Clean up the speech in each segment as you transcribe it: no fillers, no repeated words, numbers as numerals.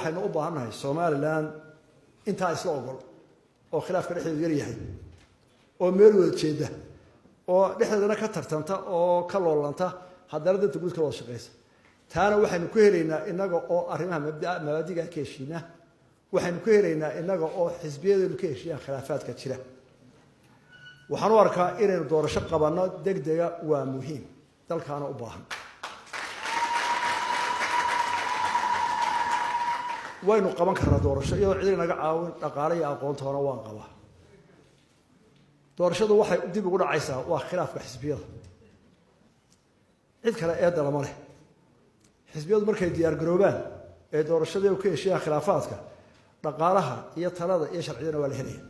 Waxaynu u baahannahay Somalilan intaa isla ogol oo khilaafka dhexdeedu yar yahay oo meel wada jeeda oo dhexdeedana ka tartanta oo ka loolanta, haddana danta guud ka wada shaqeysa. Taana waxaynu ku helaynaa innaga oo arrimaha mabaadiga ka heshiina. Waxaynu ku helaynaa innaga oo xisbiyadeenu ka heshiiyaan khilaafaadka jira. Waxaan u arkaa inaynu doorasho qabanno degdega waa muhiim, dalkaana u baahan. Waynu qaban karnaa doorasho iyadoo cid naga caawin, dhaqaale iyo aqoontoona waan qabaa. Doorashadu waxay dib ugu dhacaysaa waa khilaafka xisbiyada, cid kale eedda lama leh. Xisbiyadu markay diyaargaroobaan ee doorashadii ku heshiiyaan khilaafaadka, dhaqaalaha iyo talada iyo sharciyadana waa la helaya.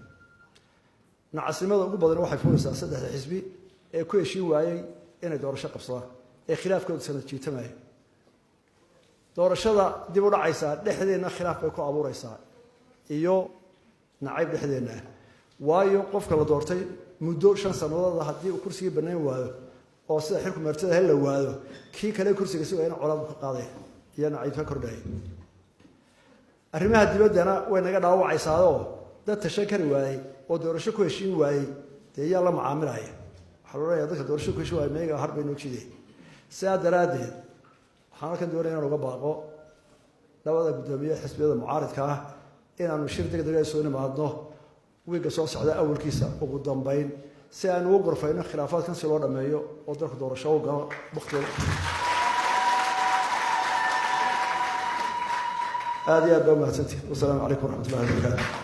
Nacasnimada ugu badan waxay fulaysaa saddexda xisbi ee ku heshiin waayey inay doorasho qabsadaan ee khilaafkooda sanad jiitamaya. Doorashada dib u dhacaysaa dhexdeenna khilaaf bay ku abuureysaa iyo nacayb dhexdeenna ah, waayo qofka la doortay muddo 5 sanadooda haddii uu kursigii banayn waayo oo sida xilku martida hel la waayo, kii kale kursiga sugayana colaad buu ka qaadaya iyo nacayb ka kordhaya. Arrimaha dibaddana way naga dhaawacaysaayoo dad tashan kari waayey oo doorasho ku heshiin waayey dee yaa la macaamilaya? Waxaa la odhanaya dadka doorasho ku heshiin waayey meega har bay noo jiideen. Sidaa daraaddeed waxaan halkan doonaya inaan uga baaqo labada guddoomiye xisbiyada mucaaridka ah inaanu shir deg dega soo nimaadno wiigga soo socda awalkiisa ugu dambeyn, si aanu ugu gorfayno khilaafaadkan si loo dhameeyo oo dalku doorasho u galo waktiga. Aada iyo aad baa umahadsantihin. Wasalaamu calaykum waraxmat ullahi wabarakaatu.